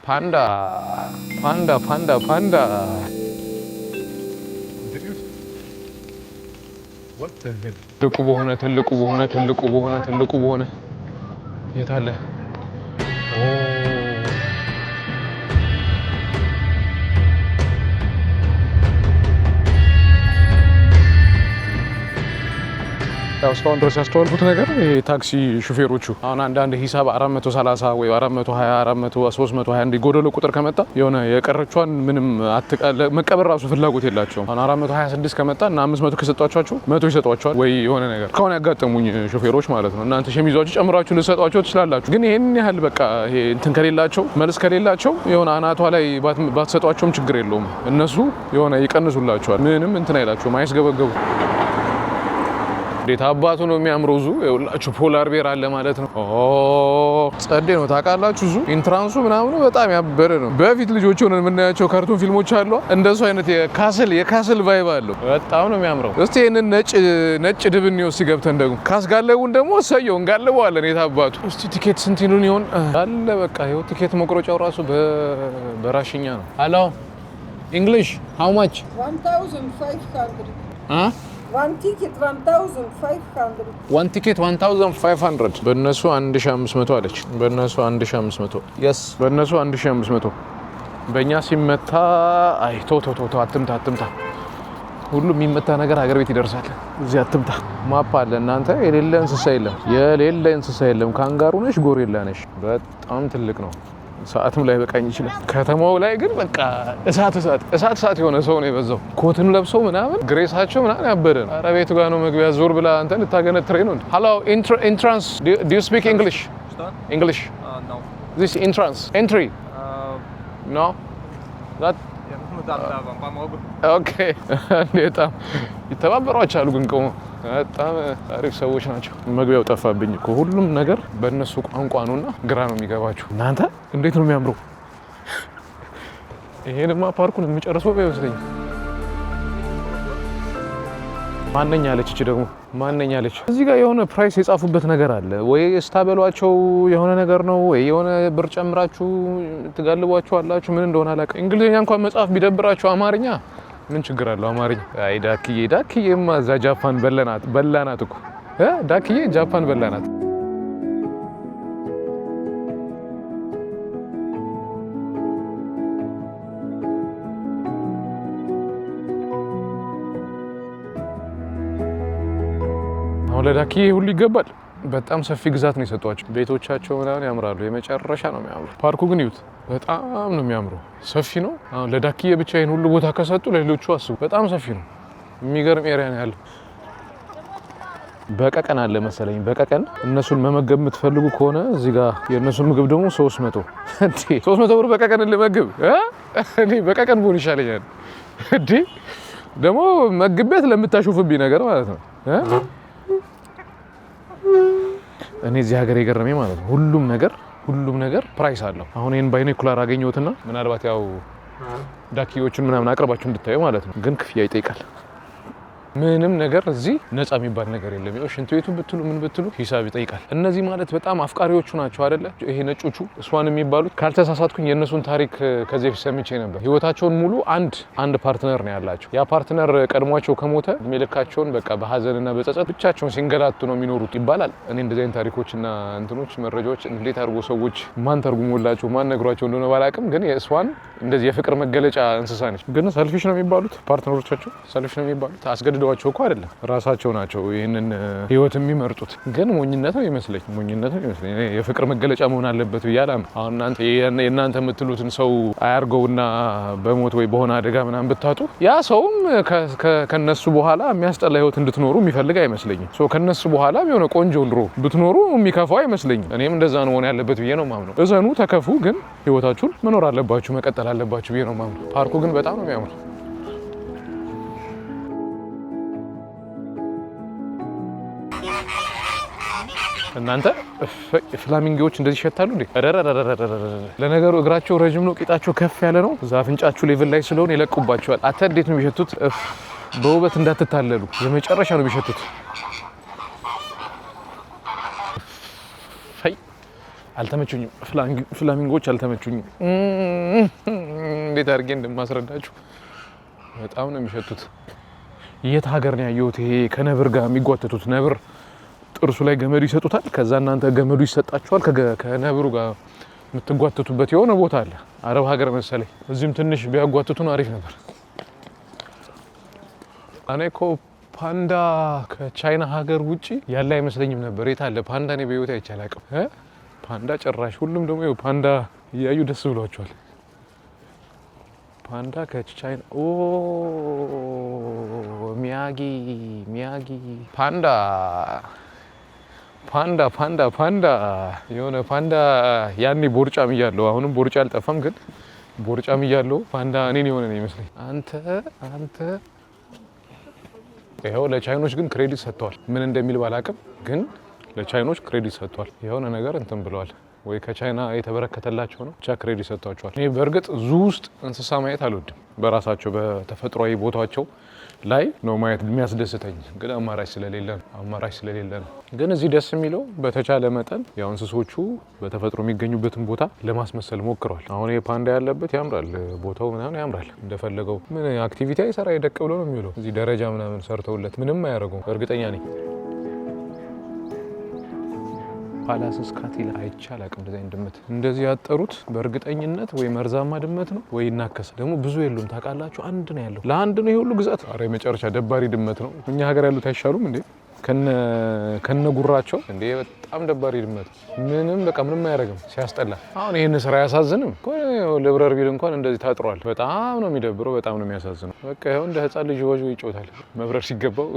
Panda, panda, panda, panda። ትልቁ በሆነ፣ ትልቁ በሆነ፣ ትልቁ በሆነ፣ ትልቁ በሆነ። የት አለ? ኦ። ያው እስካሁን ድረስ ያስተዋልኩት ነገር ይሄ ታክሲ ሹፌሮቹ አሁን አንዳንድ ሂሳብ 430 ወይ 420፣ 400፣ 320 እንዲህ ጎደሎ ቁጥር ከመጣ የሆነ የቀረቿን ምንም መቀበል ራሱ ፍላጎት የላቸውም። አሁን 426 ከመጣ እና 500 ከሰጧቸው 100 ይሰጧቸዋል ወይ የሆነ ነገር ከሆነ ያጋጠሙኝ ሾፌሮች ማለት ነው። እናንተ ሸሚዟችሁ ጨምራችሁ ልሰጧቸው ትችላላችሁ። ግን ይሄን ያህል በቃ ይሄ እንትን ከሌላቸው፣ መልስ ከሌላቸው የሆነ አናቷ ላይ ባትሰጧቸውም ችግር የለውም። እነሱ የሆነ ይቀንሱላቸዋል። ምንም እንትን አይላቸውም፣ አይስገበገቡ። እንዴት አባቱ ነው የሚያምረው! Zoo ይኸውላችሁ polar bear አለ ማለት ነው። ኦ፣ ጸዴ ነው ታውቃላችሁ። Zoo entrance ኡ ምናምኑ በጣም ያበረ ነው። በፊት ልጆች ሆነን የምናያቸው cartoon ፊልሞች አሉ። እንደሱ አይነት የ castle vibe አለው። በጣም ነው የሚያምረው። እስቲ ይህንን ነጭ ነጭ ድብ እንየው እስቲ ገብተን ደግሞ ካስጋለቡን ደግሞ እሰየው እንጋልበዋለን። የት አባቱ። እስቲ ቲኬት ስንት ይሉን ይሆን አለ። በቃ ይኸው ቲኬት መቁረጫው ራሱ በራሽኛ ነው። Hello, English, how much? 1500. One ticket 1500. One ticket 1500። በእነሱ 1500 አለች። በእነሱ 1500፣ yes፣ በእነሱ 1500፣ በእኛ ሲመታ አይ ቶ ቶ ቶ፣ አትምታ አትምታ። ሁሉም የሚመታ ነገር ሀገር ቤት ይደርሳል። እዚህ አትምታ። Map አለ እናንተ። የሌለ እንስሳ የለም። የሌለ እንስሳ የለም። ካንጋሩ ነሽ፣ ጎሬላ ነሽ። በጣም ትልቅ ነው። ሰዓትም ላይ በቃኝ ይችላል። ከተማው ላይ ግን በቃ እሳት እሳት እሳት እሳት የሆነ ሰው ነው የበዛው። ኮትን ለብሰው ምናምን ግሬሳቸው ምናምን ያበደ ነው። ኧረ ቤቱ ጋር ነው መግቢያ። ዞር ብላ አንተ ልታገነትረኝ ነው። Hello, entrance, do you speak English? Что? English. No. This entrance, entry. No, that Ну да, да, вам помогут. Okay። በጣም ይተባበሯቸዋል ግን ቆሞ በጣም አሪፍ ሰዎች ናቸው። መግቢያው ጠፋብኝ እኮ። ሁሉም ነገር በእነሱ ቋንቋ ነውና ግራ ነው የሚገባችሁ። እናንተ እንዴት ነው የሚያምረው! ይሄንማ ፓርኩን የሚጨርሰው አይመስለኝም። ማነኛ አለች እቺ ደግሞ ማነኛ አለች። እዚህ ጋር የሆነ price የጻፉበት ነገር አለ ወይ ስታበሏቸው የሆነ ነገር ነው ወይ የሆነ ብር ጨምራችሁ ትጋልቧቸው አላችሁ። ምን እንደሆነ አላውቅም። እንግሊዝኛ እንኳን መጻፍ ቢደብራችሁ አማርኛ ምን ችግር አለው? አማርኛ። አይ ዳክዬ፣ ዳክዬማ እዛ ጃፓን በለናት በላናት እኮ እ ዳክዬ ጃፓን በላናት። አሁን ለዳክዬ ሁሉ ይገባል። በጣም ሰፊ ግዛት ነው የሰጧቸው። ቤቶቻቸው ምናምን ያምራሉ። የመጨረሻ ነው የሚያምሩ። ፓርኩ ግን ይዩት፣ በጣም ነው የሚያምረው። ሰፊ ነው። አሁን ለዳክዬ ብቻ ይሄን ሁሉ ቦታ ከሰጡ ለሌሎቹ አስቡ። በጣም ሰፊ ነው። የሚገርም area ነው ያለው። በቀቀን አለ መሰለኝ። በቀቀን እነሱን መመገብ የምትፈልጉ ከሆነ እዚህ ጋር የእነሱን ምግብ ደግሞ 300፣ እንዴ፣ 300 ብር በቀቀን ልመግብ እ? እኔ በቀቀን ብሆን ይሻለኛል። እንዴ ደግሞ መግቤት ለምታሾፍብኝ ነገር ማለት ነው እ? እኔ እዚህ ሀገር የገረመኝ ማለት ነው ሁሉም ነገር price አለው። አሁን ይህን binocular አገኘሁትና ምናልባት ያው ዳኪዎቹን ምናምን አቅርባችሁ እንድታዩ ማለት ነው፣ ግን ክፍያ ይጠይቃል። ምንም ነገር እዚህ ነፃ የሚባል ነገር የለም። ያው ሽንት ቤቱ ብትሉ ምን ብትሉ ሂሳብ ይጠይቃል። እነዚህ ማለት በጣም አፍቃሪዎቹ ናቸው አይደለ? ይሄ ነጮቹ swan የሚባሉት ካልተሳሳትኩኝ የእነሱን ታሪክ ከዚህ በፊት ሰምቼ ነበር። ህይወታቸውን ሙሉ አንድ አንድ partner ነው ያላቸው። ያ partner ቀድሟቸው ከሞተ እድሜ ልካቸውን በቃ በሀዘንና በጸጸት ብቻቸውን ሲንገላቱ ነው የሚኖሩት ይባላል። እኔ እንደዚህ አይነት ታሪኮችና እንትኖች መረጃዎች እንዴት አድርጎ ሰዎች ማን ተርጉሞላቸው ማን ነግሯቸው እንደሆነ ባላቅም፣ ግን የ swan እንደዚህ የፍቅር መገለጫ እንስሳ ነች። ግን selfish ነው የሚባሉት፣ partner ኦቻቸው selfish ነው የሚባሉት። አስገድደዋቸው እኮ አይደለም፣ ራሳቸው ናቸው ይህንን ህይወት የሚመርጡት። ግን ሞኝነት ነው ይመስለኝ፣ ሞኝነት ነው ይመስለኝ። እኔ የፍቅር መገለጫ መሆን አለበት ብዬ አላምንም። አሁን እናንተ የእናንተ የምትሉትን ሰው አያርገውና በሞት ወይ በሆነ አደጋ ምናምን ብታጡ ያ ሰውም ከነሱ በኋላ የሚያስጠላ ህይወት እንድትኖሩ የሚፈልግ አይመስለኝም። So ከነሱ በኋላ የሆነ ቆንጆ ኑሮ ብትኖሩ የሚከፋው አይመስለኝም። እኔም እንደዛ ነው መሆን ያለበት ብዬ ነው የማምነው። እዘኑ፣ ተከፉ፣ ግን ህይወታችሁን መኖር አለባችሁ፣ መቀጠል አለባችሁ ብዬ ነው የማምነው። ፓርኩ ግን በጣም ነው የሚያምረው። እናንተ ፍላሚንጎዎች እንደዚህ ይሸታሉ እንዴ? ረረረረረረ። ለነገሩ እግራቸው ረጅም ነው፣ ቂጣቸው ከፍ ያለ ነው። እዛ አፍንጫችሁ level ላይ ስለሆነ ይለቁባቸዋል። አተ እንዴት ነው የሚሸቱት? እፍ፣ በውበት እንዳትታለሉ። የመጨረሻ ነው የሚሸቱት። ፈይ። አልተመቹኝም። ፍላሚንጎች አልተመቹኝም። እንዴት አድርጌ እንደማስረዳችሁ፣ በጣም ነው የሚሸቱት። የት ሀገር ነው ያየሁት? ይሄ ከነብር ጋር የሚጓተቱት፣ ነብር ጥርሱ ላይ ገመዱ ይሰጡታል። ከዛ እናንተ ገመዱ ይሰጣችኋል። ከነብሩ ጋር የምትጓተቱበት የሆነ ቦታ አለ። አረብ ሀገር መሰለኝ። እዚህም ትንሽ ቢያጓትቱን አሪፍ ነበር። እኔ እኮ ፓንዳ ከቻይና ሀገር ውጪ ያለ አይመስለኝም ነበር። የት አለ ፓንዳ? እኔ በህይወቴ አይቼ አላውቅም። ፓንዳ ጭራሽ። ሁሉም ደግሞ ይኸው ፓንዳ እያዩ ደስ ብሏቸዋል። ፓንዳ ከቻይና፣ ኦ ሚያጊ ሚያጊ፣ ፓንዳ ፓንዳ ፓንዳ ፓንዳ፣ የሆነ ፓንዳ ያኔ ቦርጫም እያለሁ፣ አሁንም ቦርጫ አልጠፋም፣ ግን ቦርጫም እያለሁ ፓንዳ እኔን የሆነ ነው ይመስለኝ። አንተ አንተ ይኸው ለቻይኖች ግን credit ሰጥተዋል። ምን እንደሚል ባላቅም ግን ለቻይኖች credit ሰጥተዋል። የሆነ ነገር እንትን ብለዋል ወይ ከቻይና የተበረከተላቸው ነው፣ ብቻ credit ሰጥቷቸዋል። እኔ በእርግጥ zoo ውስጥ እንስሳ ማየት አልወድም። በራሳቸው በተፈጥሯዊ ቦታቸው ላይ ነው ማየት የሚያስደስተኝ። ግን አማራጭ ስለሌለ ነው። አማራጭ ስለሌለ ነው። ግን እዚህ ደስ የሚለው በተቻለ መጠን ያው እንስሶቹ በተፈጥሮ የሚገኙበትን ቦታ ለማስመሰል ሞክረዋል። አሁን ይሄ ፓንዳ ያለበት ያምራል፣ ቦታው ምናምን ያምራል። እንደፈለገው ምን activity አይሰራ፣ የደቅ ብሎ ነው የሚውለው። እዚህ ደረጃ ምናምን ሰርተውለት ምንም አያደርገውም፣ እርግጠኛ ነኝ። Pallas's cat ይላል። አይቼ አላውቅም እንደዚህ አይነት ድመት። እንደዚህ ያጠሩት በእርግጠኝነት ወይ መርዛማ ድመት ነው ወይ ይናከሳል። ደግሞ ብዙ የሉም ታውቃላችሁ፣ አንድ ነው ያለው። ለአንድ ነው የሁሉ ግዛት። ኧረ የመጨረሻ ደባሪ ድመት ነው። እኛ ሀገር ያሉት አይሻሉም እንዴ? ከነ ጉራቸው እንዴ! በጣም ደባሪ ድመት። ምንም በቃ ምንም አያደርግም፣ ሲያስጠላ። አሁን ይህን ስራ አያሳዝንም? ልብረር ቢል እንኳን እንደዚህ ታጥሯል። በጣም ነው የሚደብረው፣ በጣም ነው የሚያሳዝነው። በቃ ይኸው እንደ ህፃን ልጅ ወጆ ይጮታል። መብረር ሲገባው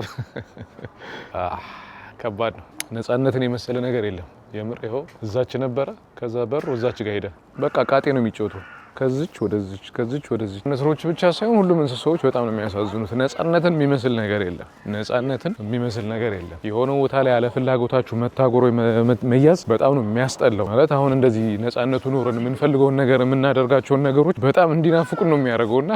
ከባድ ነው። ነፃነትን የመሰለ ነገር የለም። የምር ይኸው እዛች ነበረ፣ ከዛ በሩ እዛች ጋር ሄደ። በቃ ቃጤ ነው የሚጫወቱ፣ ከዚች ወደዚች፣ ከዚች ወደዚች። ንስሮች ብቻ ሳይሆን ሁሉም እንስሳዎች በጣም ነው የሚያሳዝኑት። ነፃነትን የሚመስል ነገር የለም። ነፃነትን የሚመስል ነገር የለም። የሆነ ቦታ ላይ ያለ ፍላጎታችሁ መታጎር ወይ መያዝ በጣም ነው የሚያስጠላው። ማለት አሁን እንደዚህ ነፃነቱ ኖረን የምንፈልገውን ነገር የምናደርጋቸውን ነገሮች በጣም እንዲናፍቁን ነው የሚያደርገው። እና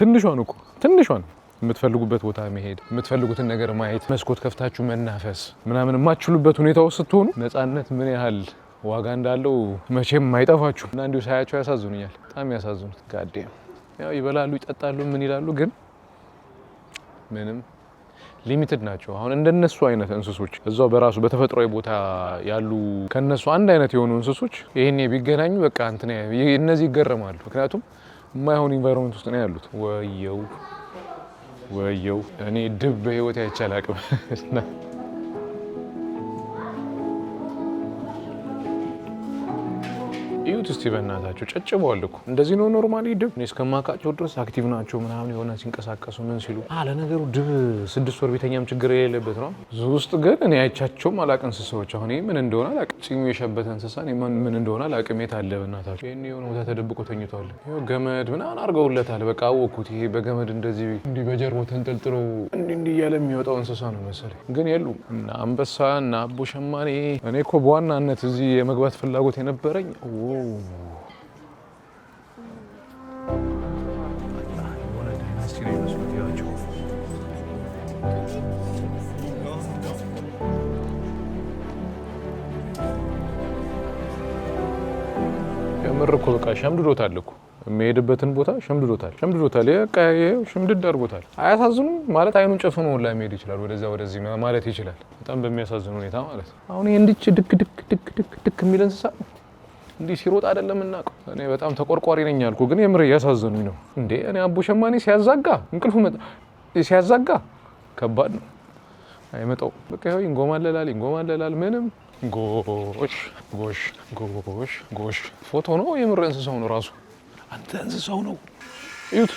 ትንሿን እኮ ትንሿን የምትፈልጉበት ቦታ መሄድ፣ የምትፈልጉትን ነገር ማየት፣ መስኮት ከፍታችሁ መናፈስ ምናምን የማትችሉበት ሁኔታ ውስጥ ስትሆኑ ነፃነት ምን ያህል ዋጋ እንዳለው መቼም አይጠፋችሁ። እና እንዲሁ ሳያቸው ያሳዝኑኛል። በጣም ያሳዝኑት። Goddamn፣ ያው ይበላሉ፣ ይጠጣሉ፣ ምን ይላሉ፣ ግን ምንም limited ናቸው። አሁን እንደነሱ አይነት እንስሶች እዛው በራሱ በተፈጥሯዊ ቦታ ያሉ ከነሱ አንድ አይነት የሆኑ እንስሶች ይሄኔ ቢገናኙ በቃ እንትን እነዚህ ይገረማሉ። ምክንያቱም የማይሆን environment ውስጥ ነው ያሉት። ወየው ወየው፣ እኔ ድብ በህይወት አይቼ አላቅም። እዩት እስቲ በእናታቸው ጨጭበዋል እኮ። እንደዚህ ነው normally ድብ? እኔ እስከማውቃቸው ድረስ active ናቸው ምናምን የሆነ ሲንቀሳቀሱ ምን ሲሉ። ለነገሩ ድብ 6 ወር ቤተኛም ችግር የሌለበት ነው። Zoo ውስጥ ግን እኔ አይቻቸውም አላቅም እንስሳዎች። አሁን ይሄ ምን እንደሆነ አላቅም። ጺሙ የሸበተ እንስሳ እኔ ምን እንደሆነ አላቅም። የት አለ በእናታቸው? ይሄን የሆነ ቦታ ተደብቆ ተኝቷል። ይኸው ገመድ ምናምን አድርገውለታል። በቃ አወኩት። ይሄ በገመድ እንደዚህ እንዲህ በጀርባው ተንጠልጥሎ እንዲህ እንዲህ እያለ የሚወጣው እንስሳ ነው መሰለኝ። ግን የሉም እና አንበሳ እና አቦ ሸማኔ። እኔ እኮ በዋናነት እዚህ የመግባት ፍላጎት የነበረኝ የሆነ dynasty ነው የሚመስሉት ያቸው። የምር እኮ በቃ ሸምድዶታል እኮ፣ የሚሄድበትን ቦታ ሸምድዶታል፣ ሸምድዶታል። በቃ ይኸው ሽምድድ አድርጎታል። አያሳዝኑም? ማለት አይኑን ጨፍኖ ሁላ መሄድ ይችላል፣ ወደዛ ወደዚህ ማለት ይችላል። በጣም በሚያሳዝን ሁኔታ ማለት ነው። አሁን ይሄ እንድች ድክ ድክ ድክ ድክ ድክ የሚል እንስሳ እንዲህ ሲሮጥ አይደለም እናውቀው። እኔ በጣም ተቆርቋሪ ነኝ ያልኩ፣ ግን የምር እያሳዘኑኝ ነው እንዴ። እኔ አቦ ሸማኔ ሲያዛጋ እንቅልፉ መጣ፣ ሲያዛጋ ከባድ ነው። አይመጣው በቃ ይኸው ይንጎማለላል ይንጎማለላል። ምንም ጎሽ ጎሽ ጎሽ ጎሽ። ፎቶ ነው የምር እንስሳው ነው ራሱ። አንተ እንስሳው ነው፣ እዩት።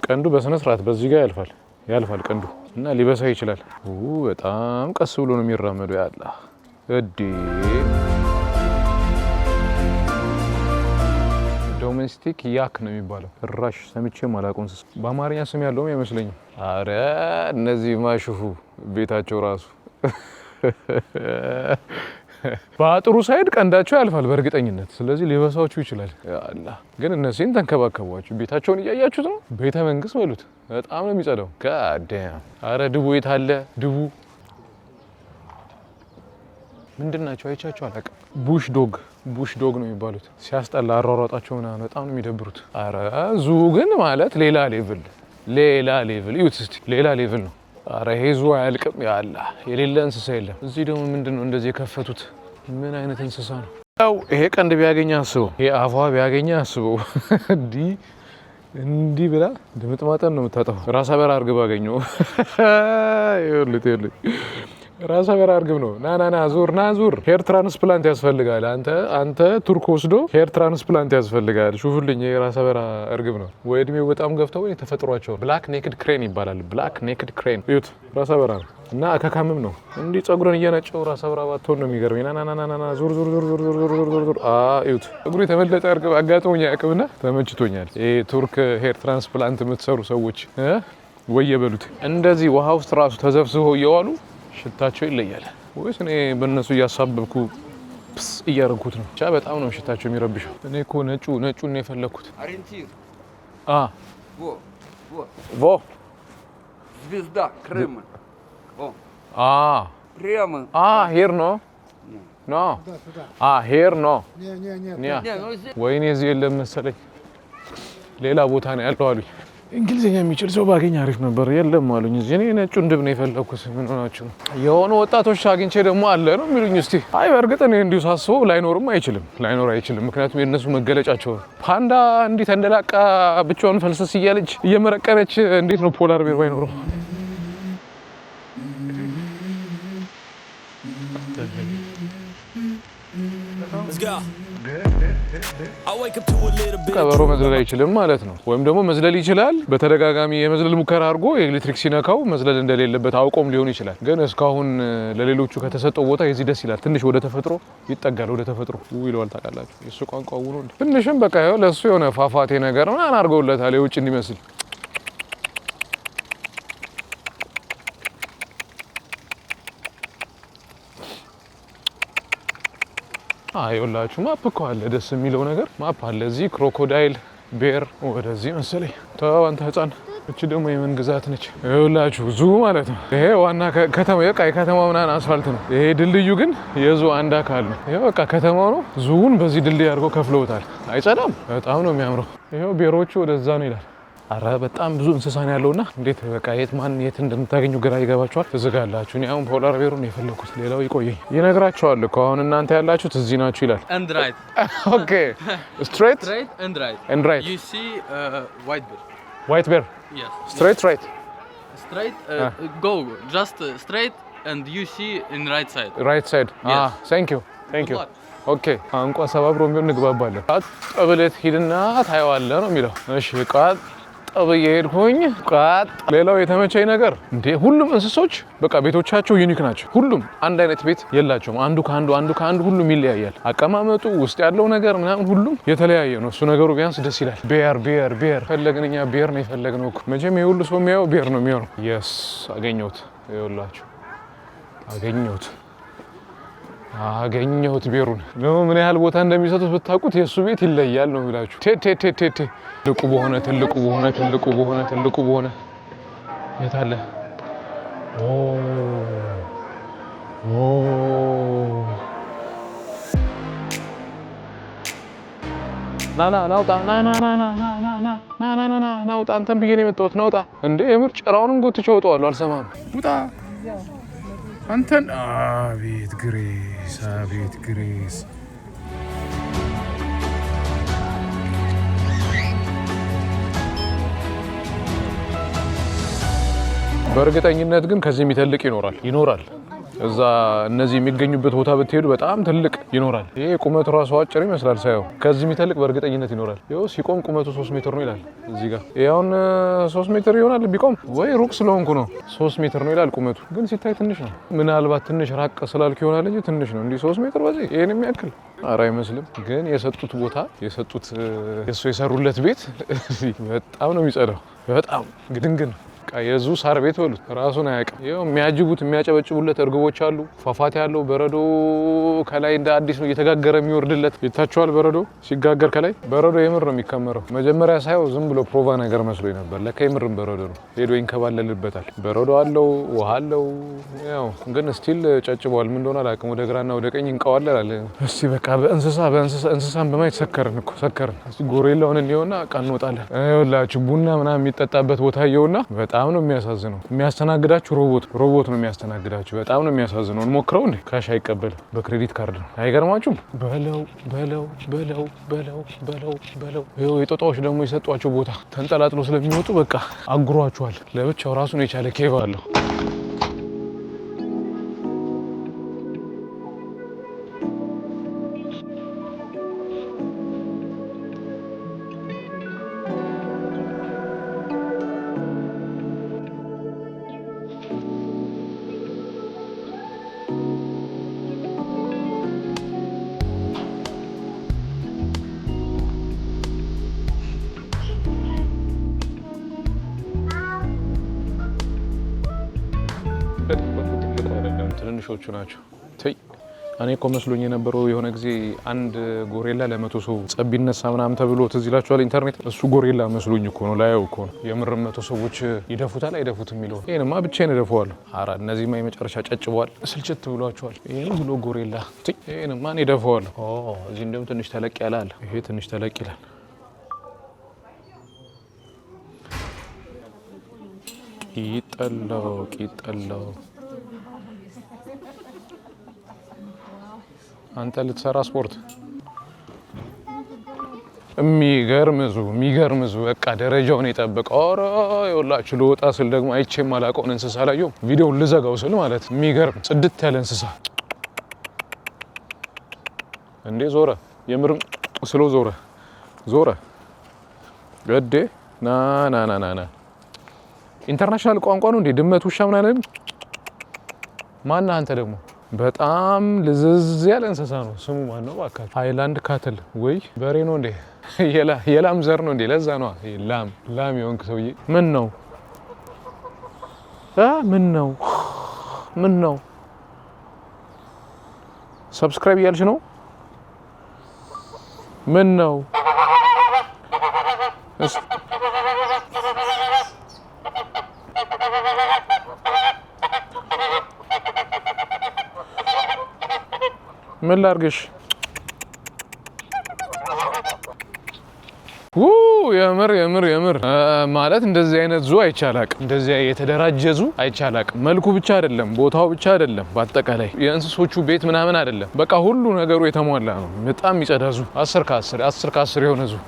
ቀንዱ በስነ ስርዓት በዚህ ጋር ያልፋል ያልፋል ቀንዱ እና ሊበሳ ይችላል። በጣም ቀስ ብሎ ነው የሚራመደው። ያላ እዴ፣ domestic yak ነው የሚባለው። ራሽ ሰምቼም አላውቀው እንስሳ፣ በአማርኛ ስም ያለውም አይመስለኝም። አረ እነዚህ ማሽፉ ቤታቸው ራሱ በአጥሩ side ቀንዳቸው ያልፋል በእርግጠኝነት። ስለዚህ ሊበሳዎቹ ይችላል። ያላ ግን እነዚህን ተንከባከቧቸው። ቤታቸውን እያያችሁት ነው። ቤተ መንግስት በሉት። በጣም ነው የሚጸዳው። Goddamn። አረ ድቡ የት አለ ድቡ? ምንድን ናቸው? አይቻቸው አላውቅም። Bush dog፣ bush dog ነው የሚባሉት። ሲያስጠላ አሯሯጣቸው ምናምን፣ በጣም ነው የሚደብሩት። አረ zoo ግን ማለት ሌላ level፣ ሌላ level። እዩት እስቲ፣ ሌላ level ነው። አረ ይሄ zoo አያልቅም። ያላ የሌለ እንስሳ የለም። እዚህ ደግሞ ምንድን ነው እንደዚህ የከፈቱት? ምን አይነት እንስሳ ነው? ያው ይሄ ቀንድ ቢያገኘ አስበው፣ ይሄ አፏ ቢያገኘ አስበው፣ እንዲህ እንዲህ ብላ ድምጥማጠን ነው የምታጠፋው። ራሰ በራ እርግብ አገኘው። ይኸውልህ ይኸውልህ፣ ራሰ በራ እርግብ ነው። ና ና ና፣ ዙር፣ ና ዙር። Hair transplant ያስፈልጋል። አንተ ቱርክ ወስዶ hair transplant ያስፈልጋል። ሹፍልኝ፣ ይሄ ራሰ በራ እርግብ ነው ወይ እድሜው በጣም ገፍተው ወይ ተፈጥሯቸው። Black necked crane ይባላል። Black necked crane፣ እዩት፣ ራሰ በራ ነው እና አካካምም ነው። እንዲህ ጸጉርን እየነጨው ራሰ በራ ባትሆን ነው የሚገርመኝ። ና ና ና ና፣ ዙር ዙር ዙር ዙር ዙር ዙር ዙር ዙር። አ እዩት፣ ጸጉሩ የተመለጠ እርግብ አጋጥሞኝ አያውቅምና ተመችቶኛል። ይሄ ቱርክ hair transplant የምትሰሩ ሰዎች ወይ የበሉት። እንደዚህ ውሃ ውስጥ ራሱ ተዘፍዝፈው እየዋሉ ሽታቸው ይለያል። ወይስ እኔ በእነሱ እያሳበብኩ ፕስ እያደረኩት ነው? ብቻ በጣም ነው ሽታቸው የሚረብሸው። እኔ እኮ ነጩ ነጩን ነው የፈለግኩት። Ориентир. አ Во, во. Во. Звезда Крыма. Во. አ Прямо. አ here no, no, አ here no. Не, не, не. ኒያ። Не, ну здесь. ወይኔ እዚህ የለም መሰለኝ፣ ሌላ ቦታ ነው ያለው አሉኝ። እንግሊዝኛ የሚችል ሰው ባገኝ አሪፍ ነበር። የለም አሉኝ። እዚህ እኔ ነጩን ድብ ነው የፈለግኩት። ምን ሆናችሁ ነው? የሆኑ ወጣቶች አግኝቼ ደግሞ አለ ነው የሚሉኝ። እስቲ አይ በእርግጥ እኔ እንዲሁ ሳስበው ላይኖርም አይችልም፣ ላይኖር አይችልም። ምክንያቱም የእነሱ መገለጫቸው ነው። ፓንዳ እንዲህ ተንደላቃ ብቻዋን ፈልሰስ እያለች እየመረቀነች እንዴት ነው polar bear ባይኖረው? Let's go. I wake up to a little bit. ቀበሮ መዝለል አይችልም ማለት ነው። ወይም ደግሞ መዝለል ይችላል። በተደጋጋሚ የመዝለል ሙከራ አድርጎ የኤሌክትሪክ ሲነካው መዝለል እንደሌለበት አውቆም ሊሆን ይችላል። ግን እስካሁን ለሌሎቹ ከተሰጠው ቦታ የዚህ ደስ ይላል። ትንሽ ወደ ተፈጥሮ ይጠጋል። ወደ ተፈጥሮ ው ይለዋል። ታውቃላችሁ፣ የእሱ ቋንቋ ው ነው። ትንሽም በቃ ይኸው ለእሱ የሆነ ፏፏቴ ነገር ምናምን አድርገውለታል የውጭ እንዲመስል። ይኸውላችሁ map እኮ አለ። ደስ የሚለው ነገር map አለ። እዚህ crocodile bear ወደዚህ መሰለኝ። ተው አንተ ህፃን። እቺ ደግሞ የምን ግዛት ነች? ይኸውላችሁ zoo ማለት ነው። ይሄ ዋና ከተማ፣ በቃ የከተማ ምናምን አስፋልት ነው። ይሄ ድልድዩ ግን የ zoo አንድ አካል ነው። ይሄ በቃ ከተማው ነው። Zoo ን በዚህ ድልድይ አድርገው ከፍለውታል። አይጸዳም? በጣም ነው የሚያምረው። ይሄው bear ኦቹ ወደዛ ነው ይላል። አረ በጣም ብዙ እንስሳ ነው ያለውና እንዴት በቃ የት ማን የት እንደምታገኙ ግራ ይገባችኋል። ትዝጋላችሁ። እኔ አሁን polar bear ኡን ነው የፈለኩት። ሌላው ይቆየኝ። ይነግራቸዋል እኮ አሁን እናንተ ያላችሁት እዚህ ናችሁ ይላል። And right. Okay, straight. Straight and right. And right. You see white bear. White bear. Yes. Straight, right. Straight. Go just straight, and you see in right side. Right side. Yes. Thank you, thank you. Good luck. Okay, ቋንቋ ሰባብሮ ቢሆን እንግባባለን። ቀጥ ብለህ ሂድና ታየዋለህ ነው የሚለው። እሺ፣ ቀጥ ብዬ ሄድኩኝ። ቀጥ። ሌላው የተመቸኝ ነገር እንዴ ሁሉም እንስሶች በቃ ቤቶቻቸው unique ናቸው። ሁሉም አንድ አይነት ቤት የላቸውም። አንዱ ከአንዱ፣ አንዱ ከአንዱ፣ ሁሉም ይለያያል። አቀማመጡ፣ ውስጥ ያለው ነገር ምናምን ሁሉም የተለያየ ነው። እሱ ነገሩ ቢያንስ ደስ ይላል። Bear, bear, bear ፈለግን እኛ፣ bear ነው የፈለግነው እኮ። መቼም የሁሉ ሰው የሚያየው bear ነው የሚሆነው። Yes, አገኘሁት። ይኸውላችሁ አገኘሁት፣ አገኘሁት bear ኡን። ደግሞ ምን ያህል ቦታ እንደሚሰጡት ብታውቁት፣ የእሱ ቤት ይለያል ነው የሚላችሁ። ቴ ቴ ቴ ቴ ቴ፣ ትልቁ በሆነ፣ ትልቁ በሆነ፣ ትልቁ በሆነ፣ ትልቁ በሆነ። የት አለ? ኦ ኦ፣ ና ና ናውጣ፣ ና ና ና ና ና ና ና ና ና ና ና ናውጣ። አንተን ብዬ ነው የመጣሁት። ናውጣ እንዴ! የምር ጭራውንም ጎትቼ አወጣዋለሁ። አልሰማህም። ውጣ አንተን። አቤት grace፣ አቤት grace። በእርግጠኝነት ግን ከዚህ የሚተልቅ ይኖራል፣ ይኖራል። እዛ እነዚህ የሚገኙበት ቦታ ብትሄዱ በጣም ትልቅ ይኖራል። ይሄ ቁመቱ ራሱ አጭር ይመስላል ሳየው። ከዚህ የሚተልቅ በእርግጠኝነት ይኖራል። ይኸው ሲቆም ቁመቱ 3 ሜትር ነው ይላል እዚህ ጋር። ይሄ አሁን 3 ሜትር ይሆናል ቢቆም፣ ወይ ሩቅ ስለሆንኩ ነው። 3 ሜትር ነው ይላል ቁመቱ፣ ግን ሲታይ ትንሽ ነው። ምናልባት ትንሽ ራቅ ስላልኩ ይሆናል እንጂ ትንሽ ነው። እንዲህ 3 ሜትር በዚህ ይሄን የሚያክል ኧረ አይመስልም። ግን የሰጡት ቦታ፣ የሰጡት የእሱ የሰሩለት ቤት በጣም ነው የሚጸዳው። በጣም ግድንግን። በቃ የ zoo ሳር ቤት በሉት፣ ራሱን አያውቅም። ይኸው የሚያጅቡት የሚያጨበጭቡለት እርግቦች አሉ። ፏፏቴ ያለው በረዶ ከላይ እንደ አዲስ ነው እየተጋገረ የሚወርድለት። ይታችኋል። በረዶ ሲጋገር ከላይ በረዶ የምር ነው የሚከመረው። መጀመሪያ ሳየው ዝም ብሎ ፕሮቫ ነገር መስሎኝ ነበር። ለካ የምርም በረዶ ነው። ሄዶ ይንከባለልበታል። በረዶ አለው፣ ውሃ አለው። ያው ግን still ጨጭበዋል። ምን እንደሆነ አላውቅም። ወደ ግራና ወደ ቀኝ እንቀዋለል አለ። እስቲ በቃ በእንስሳ በእንስሳ እንስሳን በማየት ሰከርን እኮ፣ ሰከርን። እስቲ ጎሬላውን እንየውና በቃ እንወጣለን። ይኸውላችሁ ቡና ምናምን የሚጠጣበት ቦታ እየውና በጣም ነው የሚያሳዝነው። የሚያስተናግዳችሁ ሮቦት ሮቦት ነው የሚያስተናግዳችሁ። በጣም ነው የሚያሳዝነው። እንሞክረው እንዴ? Cash አይቀበልም፣ በ credit card ነው። አይገርማችሁም? በለው በለው በለው በለው በለው በለው። ይኸው የጦጣዎች ደግሞ የሰጧቸው ቦታ ተንጠላጥሎ ስለሚወጡ በቃ አጉሯቸዋል። ለብቻው ራሱን የቻለ cave አለው። ትንንሾቹ ናቸው። ተይ፣ እኔ እኮ መስሎኝ የነበረው የሆነ ጊዜ አንድ ጎሬላ ለ100 ሰው ጸብ ቢነሳ ምናምን ተብሎ ትዝ ይላችኋል ኢንተርኔት። እሱ ጎሬላ መስሎኝ እኮ ነው፣ ላየው እኮ ነው። የምር 100 ሰዎች ይደፉታል አይደፉትም የሚለው። ይሄንማ ብቻዬን እደፈዋለሁ። ኧረ እነዚህማ የመጨረሻ ጨጭበዋል፣ ስልችት ብሏቸዋል። ይሄን ብሎ ጎሬላ፣ ይሄንማ እኔ እደፈዋለሁ። እዚህ እንደውም ትንሽ ተለቅ ያለ አለ። ይሄ ትንሽ ተለቅ ይላል። ቂጠላው ቂጠላው፣ አንተ ልትሰራ ስፖርት። የሚገርም zoo፣ የሚገርም zoo፣ በቃ ደረጃውን የጠበቀ። ኧረ ይኸውላችሁ ልወጣ ስል ደግሞ አይቼ የማላውቀውን እንስሳ ላየው። ቪዲዮውን ልዘጋው ስል ማለት የሚገርም ጽድት ያለ እንስሳ። እንዴ ዞረ፣ የምርም ስሎ ዞረ ዞረ። ገዴ ና ና ና ና ና። International ቋንቋ ነው እንዴ? ድመት ውሻ ምናምን። ማነህ አንተ ደግሞ? በጣም ልዝዝ ያለ እንስሳ ነው። ስሙ ማን ነው እባካችሁ? Highland cattle ወይ በሬ ነው እንዴ? የላም ዘር ነው እንዴ? ለዛ ነው ላም ላም የሆንክ ሰውዬ። ምን ነው? ምን ነው? ምን ነው? Subscribe እያልሽ ነው? ምን ነው? ምን ላርግሽ? የምር የምር የምር ማለት እንደዚህ አይነት zoo አይቻላቅ። እንደዚህ የተደራጀ zoo አይቻላቅ። መልኩ ብቻ አይደለም፣ ቦታው ብቻ አይደለም፣ በአጠቃላይ የእንስሶቹ ቤት ምናምን አይደለም። በቃ ሁሉ ነገሩ የተሟላ ነው። በጣም የሚጸዳ zoo፣ 10 ከ10፣ 10 ከ10 የሆነ zoo።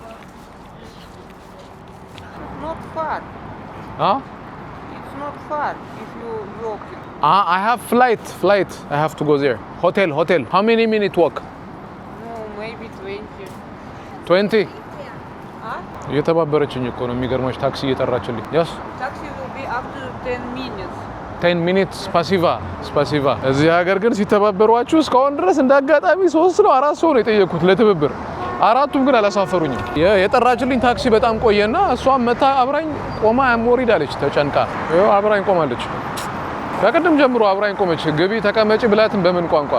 Not far. አ It's not far if you walking. I have flight. I have to go there. Hotel, hotel. How many minute walk? No, maybe 20. 20. Ah? እየተባበረችኝ እኮ ነው። የሚገርማች ታክሲ እየጠራችልኝ። Yes. Taxi will be after 10 minutes. 10 minutes. Спасибо, спасибо። እዚህ ሀገር ግን ሲተባበሯችሁ እስካሁን ድረስ እንደ አጋጣሚ ሶስት ነው አራት ሰው ነው የጠየኩት ለትብብር። አራቱም ግን አላሳፈሩኝም። የጠራችልኝ ታክሲ በጣም ቆየና እሷም መታ አብራኝ ቆማ I'm worried አለች ተጨንቃ። ይኸው አብራኝ ቆማለች። ከቅድም ጀምሮ አብራኝ ቆመች። ግቢ ተቀመጪ ብላትን በምን ቋንቋ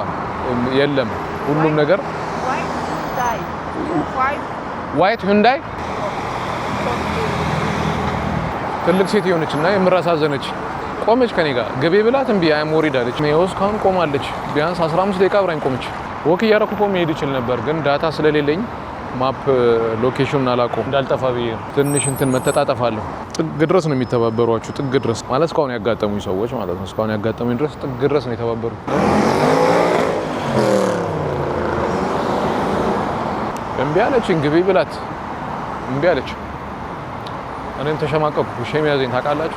የለም ሁሉም ነገር። White Hyundai. Five. White Hyundai። ትልቅ ሴት የሆነች እና የምር አሳዘነች። ቆመች ከኔ ጋር፣ ግቢ ብላት እምቢ I'm worried አለች። ይኸው እስካሁን ቆማለች። ቢያንስ 15 ደቂቃ አብራኝ ቆመች። Walk እያደረኩ እኮ መሄድ ይችል ነበር፣ ግን data ስለሌለኝ map location አላውቀውም፣ እንዳልጠፋ ብዬ ነው። ትንሽ እንትን መተጣጠፋለሁ። ጥግ ድረስ ነው የሚተባበሯችሁ። ጥግ ድረስ ማለት እስካሁን ያጋጠሙኝ ሰዎች ማለት ነው። እስካሁን ያጋጠሙኝ ድረስ ጥግ ድረስ ነው የተባበሩ። እምቢ አለችኝ። ግቢ ብላት እምቢ አለች። እኔም ተሸማቀቅኩ። Shame ያዘኝ ታውቃላችሁ።